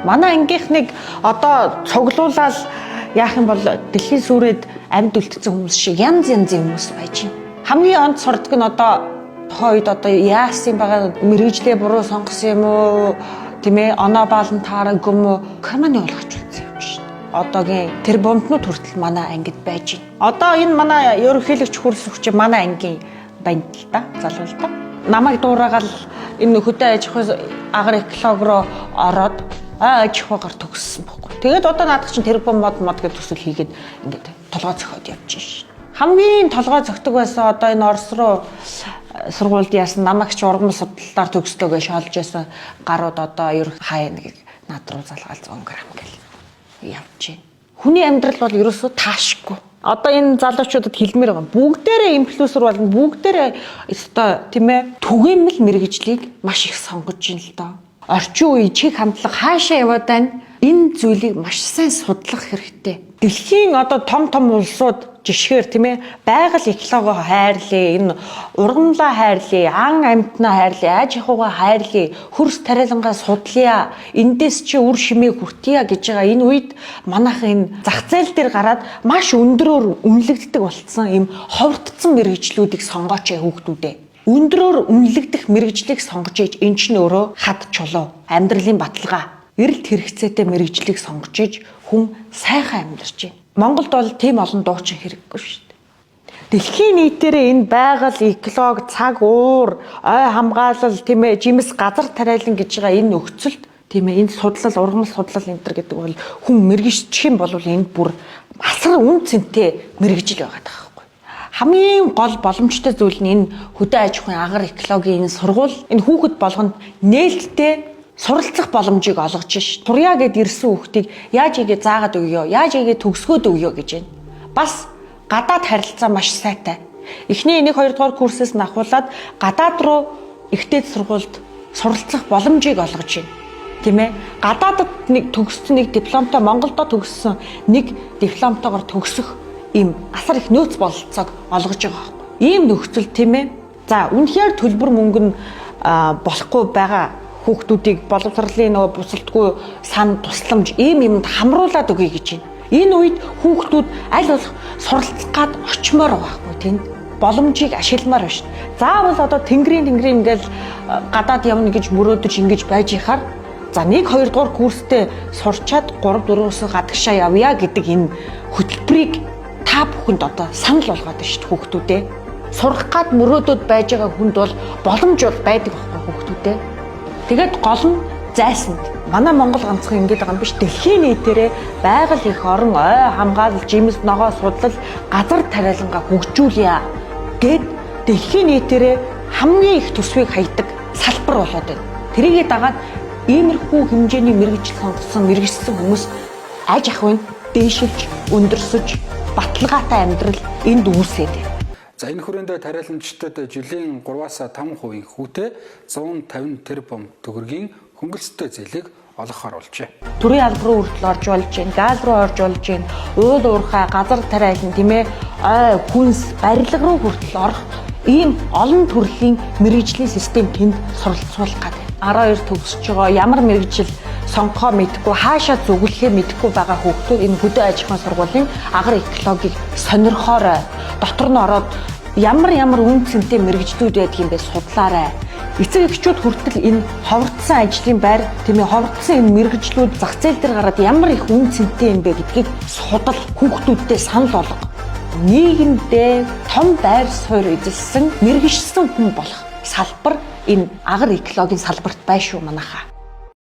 Манай ангийнхныг одоо цуглуулаад яах юм бол дэлхийн сүрээд амьд үлдсэн хүмүүс шиг янз янзын хүмүүс байж байна. Хамгийн онц сурдаг нь одоо тухайн үед одоо яасан байгаа мэргэжлээ буруу сонгосон юм уу, тийм ээ, оноо баалан таараагүй юм уу, карманы болгоч үлдсэн юм шин. Одоогийн тэр бомтнууд хүртэл манай ангид байж байна. Одоо энэ манай ерөнхийлөгч хөрсөгч манай ангийн банд л да, залуу л да. Намайг дуурайгаал энэ хөдөө аж ахуй агар эколог руу ороод аж ахуйгаар төгссөн бохгүй. Тэгээд одоо наадах чинь тэр бом мод мод гэж төсөл хийгээд ингээд толгой зөхиод явж шин. Хамгийн толгой зөхдөг байсан одоо энэ Орос руу сургуульд яасан намайг ч ургамал судлалаар төгслөө гэж шоолж ясан гарууд одоо ерөх хаяа нэг над руу залгаал 100 грамм гэл явж байна. Хүний амьдрал бол ерөөсөө таашгүй. Одоо энэ залуучуудад хэлмээр байгаа. Бүгдээрээ инфлюенсер болно. Бүгдээрээ өстой, тийм ээ, түгээмэл мэргэжлийг маш их сонгож байна л доо. Орчин үе чиг хандлага хаашаа яваад байна? Энэ зүйлийг маш сайн судлах хэрэгтэй. Дэлхийн одоо том том улсууд жишгээр, тийм ээ, байгаль экологоо хайрлаа, энэ ургамлаа хайрлаа, ан амьтнаа хайрлаа, аж ахуйгаа хайрлаа, хөрс тариалангаа судлаа, эндээс чи үр шимээ хүртье гэж байгаа энэ үед манайхан энэ зах зээл дээр гараад маш өндрөөр үнэлэгддэг болцсон ийм ховордсон мэргэжлүүдийг сонгооч хүүхдүүдээ. Өндрөөр үнэлэгдэх мэргэжлийг сонгож иж эн чинь өөрөө хад чулуу, амьдралын баталгаа, эрэлт хэрэгцээтэй мэргэжлийг сонгож иж хүн сайхан амьдарч байна. Монголд бол тийм олон дуучин хэрэггүй шүү дээ. Дэлхийн нийтээрээ энэ байгаль, эколог, цаг уур, ой хамгаалал, тийм ээ, жимс газар тариалан гэж байгаа энэ нөхцөлд, тийм ээ, энэ судлал, ургамал судлал энэ төр гэдэг бол хүн мэргэжчих юм бол энд бүр асар үн цэнтэй мэргэжил байгаа байхгүй. Хамгийн гол боломжтой зүйл нь энэ хөдөө аж ахуйн агар экологийн энэ сургууль энэ хүүхэд болгонд нээлттэй суралцах боломжийг олгож ш. Сурья гэд ирсэн хүүхдийг яаж ийгээ заагаад өгөө, яаж ийгээ төгсгөөд өгөө гэж байна. Бас гадаад харилцаа маш сайтай. Эхний 1 2 дугаар курсээс нь ахуулаад гадаад руу ихтэй сургуульд суралцах боломжийг олгож байна. Тийм ээ. Гадаадд нэг төгссөн нэг дипломтой Монголдо төгссөн нэг дипломтойгоор төгсөх ийм асар их нөөц бололцоог олгож байгаа байхгүй. Ийм нөхцөл, тийм ээ. За, үнэхээр төлбөр мөнгө нь болохгүй байгаа хүүхдүүдийг боловсролын нөгөө бусалдгүй сан тусламж ийм юмд хамруулад өгье гэж байна. Энэ үед хүүхдүүд аль болох суралцах гад очимоор байгаа байхгүй, тэнд боломжийг ашигламаар байна. Заавал одоо тэнгэрийн ингээл гадаад явна гэж мөрөөдөж ингэж байж ихаар за 1 2 дугаар курстэй сурчаад 3 4-өөс гадагшаа явъя гэдэг энэ хөтөлбөрийг та бүхэнд одоо санал болгоод байна шүү дээ хүүхдүүдээ. Сурах гад мөрөөдөд байж байгаа хүнд бол боломж бол байдаг байхгүй хүүхдүүдээ. Тэгээд гол нь зайсанд. Манай Монгол ганцхан ингэж байгаа юм биш. Дэлхийн нийтээрээ байгаль их орон, ой хамгаалал, жимс ногоо судлал, газар тариалангаа хөгжүүлье гэд дэлхийн нийтээрээ хамгийн их төсвийг хайдаг салбар болоод байна. Тэрийгээ дагаад иймэрхүү хэмжээний мэргэжил сонгосон, мэргэжсэн хүмүүс аж ахуйн дээшилж, өндөрсөж, баталгаатай амьдрал энд үүсээд байна. За, энэ хүрээнд тариаланчдад жилийн 3-аас 5% хүүтэй 150 тэрбум төгрөгийн хөнгөлөлттэй зээлийг олгохоор болжээ. Төрийн алба руу хүртэл орж болж байна, газ руу орж болж байна, уул уурхай, газар тариалан, тийм ээ, ой, хүнс, барилга руу хүртэл орох ийм олон төрлийн мэргэжлийн систем тэнд суралцуулах гэдэг. 12 төгсөж байгаа ямар мэргэжил сонгохоо мэдэхгүй, хаашаа зүглэхээ мэдэхгүй байгаа хүүхдүүд энэ хөдөө аж ахуйн сургуулийн агар экологийг сонирхоорой. Дотор нь ороод ямар ямар үн цэнтэй мэргэжлүүд байдаг юм бэ судлаарай. Эцэг эхчүүд хүртэл энэ ховордсон ажлын байр, тийм ээ, ховордсон энэ мэргэжлүүд зах зээл дээр гараад ямар их үн цэнтэй юм бэ гэдгийг судал, хүүхдүүдтэй санал олго. Нийгэмдээ том байр суурь эзэлсэн мэргэжсэн хүн болох салбар энэ агар экологийн салбарт бай шүү манайхаа.